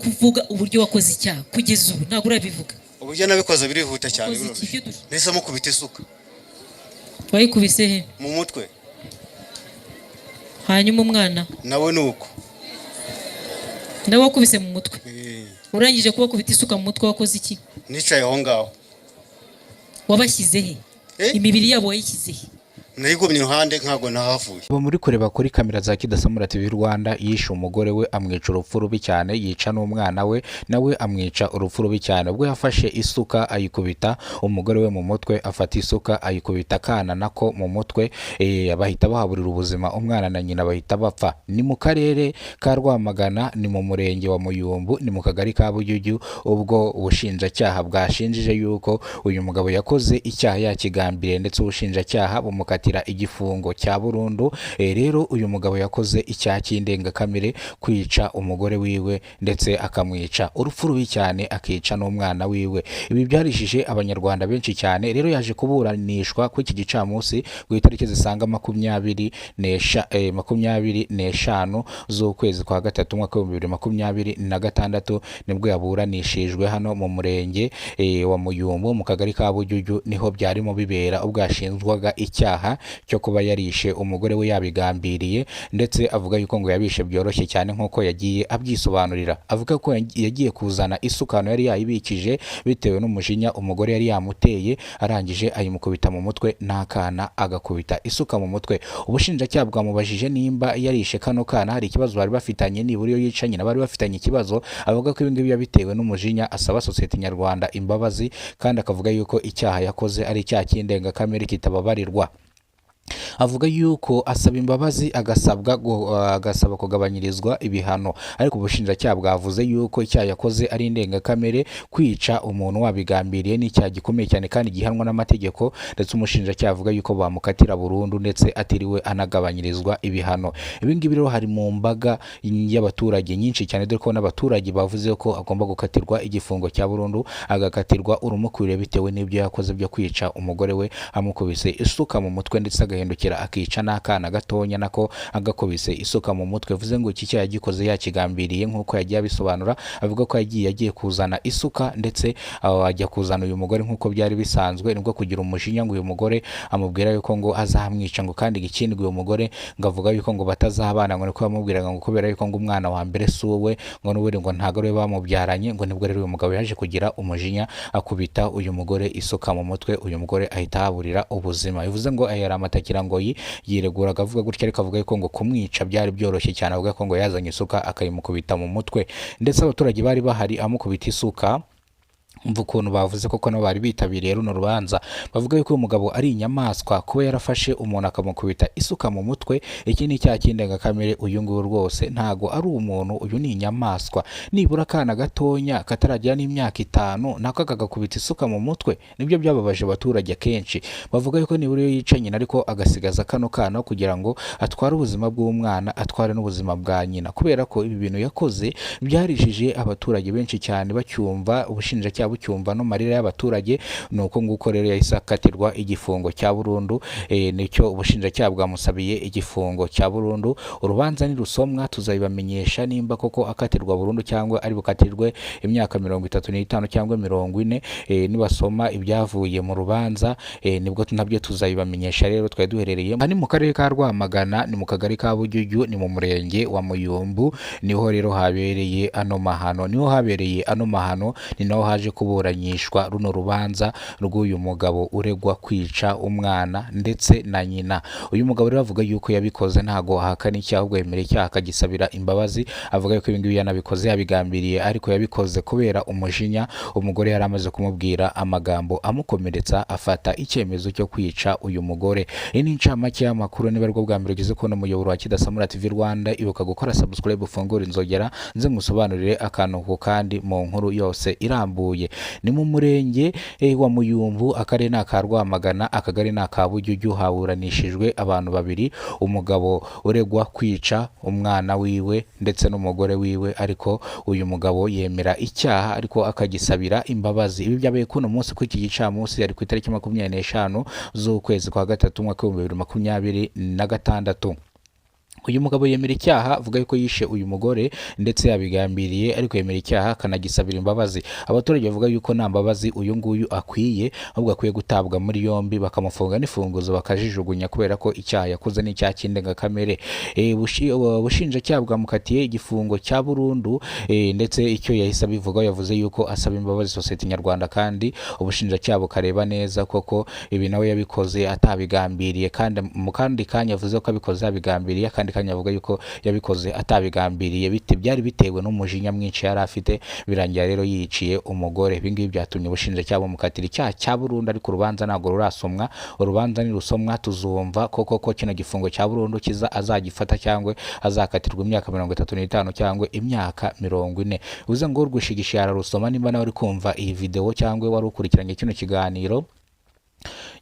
Kuvuga uburyo wakoze icyaha kugeza ubu ntabwo urabivuga. Uburyo nabikoze birihuta cyane. Wakoze iki? Biroroshye. Nahise mukubita isuka. Wayikubise he? Mu mutwe. Hanyuma umwana? Nawe ni uko. Nawe wakubise mu mutwe? Eh. Urangije kubakubita isuka mu mutwe, wakoze iki? Nicaye aho ngaho. Wabashyize he? Eh? Imibiri yabo wayishyize he? Nayigumye iruhande, ntabwo nahavuye. Ubu muri kureba kuri kamera za Kidasamura TV Rwanda, yishe umugore we, amwica urupfu rubi cyane, yica n'umwana we nawe amwica urupfu rubi cyane, ubwo yafashe isuka ayikubita umugore we mu mutwe, afata isuka ayikubita akana nako mu mutwe, bahita bahaburira ubuzima, umwana na nyina bahita bapfa. Ni mu karere ka Rwamagana, ni mu murenge wa Muyumbu, ni mu kagari ka Buyugu, ubwo ubushinjacyaha bwashinjije yuko uyu mugabo yakoze icyaha yakigambiriye, ndetse ubushinjacyaha bumukatira igifungo cya burundu. Rero uyu mugabo yakoze icyaha cy'indengakamere, kwica umugore wiwe ndetse akamwica urupfu rubi cyane, akica n'umwana wiwe. Ibi byarishije Abanyarwanda benshi cyane. Rero yaje kuburanishwa kuri iki gicamunsi ku itariki zisaga 25 z'ukwezi kwa gatatu, umwaka w'2026, nibwo yaburanishijwe hano mu murenge wa Muyumbu, mu kagari ka Bujyujyu, niho byarimo bibera, ubwo yashinjwaga icyaha cyo kuba yarishe umugore we yabigambiriye, ndetse avuga yuko ngo yabishe byoroshye cyane nk'uko yagiye abyisobanurira. Avuga ko yagiye kuzana isuka ahantu yari yayibikije bitewe n'umujinya umugore yari yamuteye, arangije ayimukubita mu mutwe n'akana agakubita isuka mu mutwe. Ubushinjacyaha bwamubajije nimba yarishe kano kana hari ikibazo bari bafitanye, nibura iyo yica nyina bari bafitanye ikibazo. Avuga ko ibi ngibi yabitewe n'umujinya, asaba sosiyete nyarwanda imbabazi, kandi akavuga yuko icyaha yakoze ari icyaha cy'indengakamere kitababarirwa. Avuga yuko asaba imbabazi, agasaba kugabanyirizwa ibihano, ariko ubushinjacyaha bwavuze yuko icyaha yakoze ari indengakamere. Kwica umuntu wabigambiriye ni icyaha gikomeye cyane kandi gihanwa n'amategeko, ndetse umushinjacyaha avuga yuko bamukatira burundu ndetse atiriwe anagabanyirizwa ibihano. Ibi ngibi rero hari mu mbaga y'abaturage nyinshi cyane, dore ko n'abaturage bavuze ko agomba gukatirwa igifungo cya burundu, agakatirwa urumukwiriye bitewe n'ibyo yakoze byo kwica umugore we amukubise isuka mu mutwe, ndetse agahindukira akica n'akana gatonya nako agakubise isuka mu mutwe. Bivuze ngo iki cyaha yagikoze yakigambiriye nk'uko yagiye abisobanura. Avuga ko yagiye kuzana isuka ndetse ajya kuzana uyu mugore nk'uko byari bisanzwe, nibwo kugira umujinya ngo uyu mugore amubwira yuko ngo azamwica, ngo kandi ikindi uyu mugore ngo avuga yuko ngo batazabana, ngo niko yamubwiraga, ngo kubera yuko ngo umwana wa mbere si uwe, ngo n'ubundi ngo ntabwo ari we bamubyaranye. Ngo nibwo rero uyu mugabo yaje kugira umujinya akubita uyu mugore isuka mu mutwe, uyu mugore ahita ahaburira ubuzima. Bivuze ngo aya yari amatakirangoyi, yireguraga avuga gutya, ariko avuga yuko ngo kumwica byari byoroshye cyane. Avuga ko ngo yazanye isuka akayimukubita mu mutwe, ndetse abaturage bari bahari amukubita isuka. Umva ukuntu bavuze koko nabo bari bitabiriye runo rubanza, bavuga yuko uyu mugabo ari inyamaswa kuba yarafashe umuntu akamukubita isuka mu mutwe. Iki ni icyaha cy'indengakamere. Uyu nguyu rwose ntago ari umuntu, uyu ni inyamaswa. Nibura akana gatonya kataragira n'imyaka 5 nako kagakubita isuka mu mutwe, nibyo byababaje abaturage kenshi. Bavuga yuko nibura iyo yica nyina ariko agasigaza kano kana kugira ngo atware ubuzima bw'umwana, atware n'ubuzima bwa nyina, kubera ko ibi bintu yakoze byarishije abaturage benshi cyane bacyumva, ubushinjacyaha bucyumva no marira y'abaturage. Ni uko nguko rero yahise akatirwa igifungo cya burundu, nicyo ubushinjacyaha bwamusabiye, igifungo cya burundu. Urubanza nirusomwa tuzabibamenyesha nimba koko akatirwa burundu cyangwa ari bukatirwe imyaka 35 cyangwa 40. Nibasoma ibyavuye mu rubanza, nibwo nabyo tuzabibamenyesha. Rero twari duherereye aha ni mu karere ka Rwamagana, ni mu kagari ka Bujyujyu, ni mu murenge wa Muyumbu, niho rero habereye ano mahano, niho habereye ano mahano, ni naho haje kuburanishwa runo rubanza rw'uyu mugabo uregwa kwica umwana ndetse na nyina. Uyu mugabo rero avuga yuko yabikoze, ntago ahakana icyaha, ahubwo yemera icyaha akagisabira imbabazi. Avuga yuko ibi ngibi yanabikoze yabigambiriye, ariko yabikoze kubera umujinya umugore yari amaze kumubwira amagambo amukomeretsa, afata icyemezo cyo kwica uyu mugore. Iyi ni incamake y'amakuru. Niba aribwo bwa mbere ugeze kubona umuyoboro wa Kidasamura TV Rwanda, ibuka gukora subscribe, ufungure inzogera, nze ngusobanurire akantu ku kandi mu nkuru yose irambuye. Ni mu murenge wa Muyumbu, akarere ni aka Rwamagana, akagari ni aka Bujyujyu, haburanishijwe abantu babiri, umugabo uregwa kwica umwana wiwe ndetse n'umugore wiwe, ariko uyu mugabo yemera icyaha ariko akagisabira imbabazi. Ibi byabaye kuno munsi kuri iki gicamunsi, ari ku itariki 25 z'ukwezi kwa gatatu, umwaka w'2026. Uyu mugabo yemera icyaha, avuga yuko yishe uyu mugore ndetse yabigambiriye, ariko yemera icyaha akanagisabira imbabazi. Abaturage bavuga yuko nta mbabazi uyu nguyu akwiye, ahubwo akwiye gutabwa muri yombi bakamufunga n'ifunguzo bakajijugunya, kubera ko icyaha yakoze ni icyaha cy'indengakamere. Ubushinjacyaha bwamukatiye igifungo cya burundu, ndetse icyo yahise abivugaho, yavuze yuko asaba imbabazi sosiyete nyarwanda, kandi ubushinjacyaha bukareba neza koko ibi nawe yabikoze atabigambiriye. Kandi mu kandi kanya yavuze ko abikoze yabigambiriye, akandi kanya avuga yuko yabikoze atabigambiriye, bite byari bitewe n'umujinya mwinshi yari afite, birangira rero yiciye umugore. Ibi ngibi byatumye ubushinjacyaha bumukatira icyaha cya burundu, ariko urubanza ntabwo rurasomwa. Urubanza nirusomwa tuzumva koko ko kino gifungo cya burundu kiza azagifata, cyangwa azakatirwa imyaka 35 cyangwa imyaka 40. Bivuze ngo urwishigishiye ararusoma. Nimba nawe uri kumva iyi video cyangwa wari ukurikiranye kino kiganiro,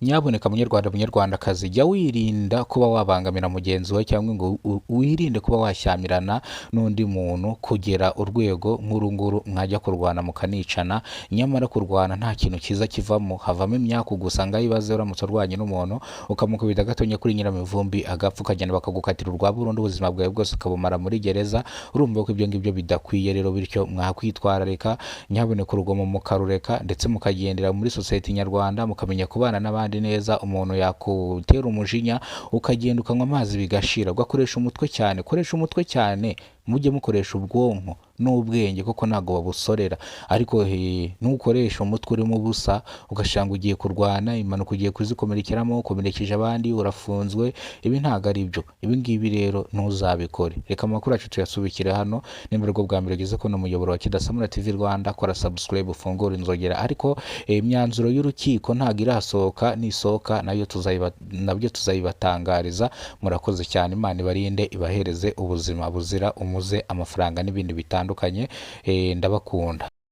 nyaboneka munyarwanda, munyarwandakazi, jya wirinda kuba wabangamira mugenzi wawe, cyangwa ngo wirinde kuba washyamirana n'undi muntu kugera urwego nk'uru nguru mwajya kurwana mukanicana. Nyamara kurwana nta kintu cyiza kivamo, havamo imyaku gusa. Ngaho ibaze uramutse urwanye n'umuntu ukamukubita gatonya kuri nyiramivumbi agapfa, ukagenda bakagukatira urwa burundu, ubuzima bwawe bwose ukabumara muri gereza. Urumva ko ibyo ngibyo bidakwiye rero, bityo mwakwitwararika nyaboneka urugomo mukarureka, ndetse mukagendera muri sosiyete nyarwanda, mukamenya kubana n'abandi neza. Umuntu yakutera umujinya ukagenda ukanywa amazi bigashira, ugakoresha umutwe cyane. Koresha umutwe cyane, mujye mukoresha ubwonko n'ubwenge kuko ntabwo babusorera. Ariko nukoresha umutwe urimo ubusa ugasanga ugiye kurwana, impanuka ugiye kuzikomerekeramo, ukomerekeje abandi, urafunzwe, ibi ntabwo ari byo. Ibi ngibi rero ntuzabikore. Reka amakuru yacu tuyasubikire hano. Nimba aribwo bwa mbere ugeze kuno muyoboro wa Kidasamura TV Rwanda, kora subscribe, ufungure inzogera. Ariko imyanzuro y'urukiko ntabwo irasohoka, nisohoka nayo nabyo tuzayibatangariza. Murakoze cyane, Imana ibarinde, ibahereze ubuzima buzira umuze, amafaranga n'ibindi bitandukanye. Ndabakunda.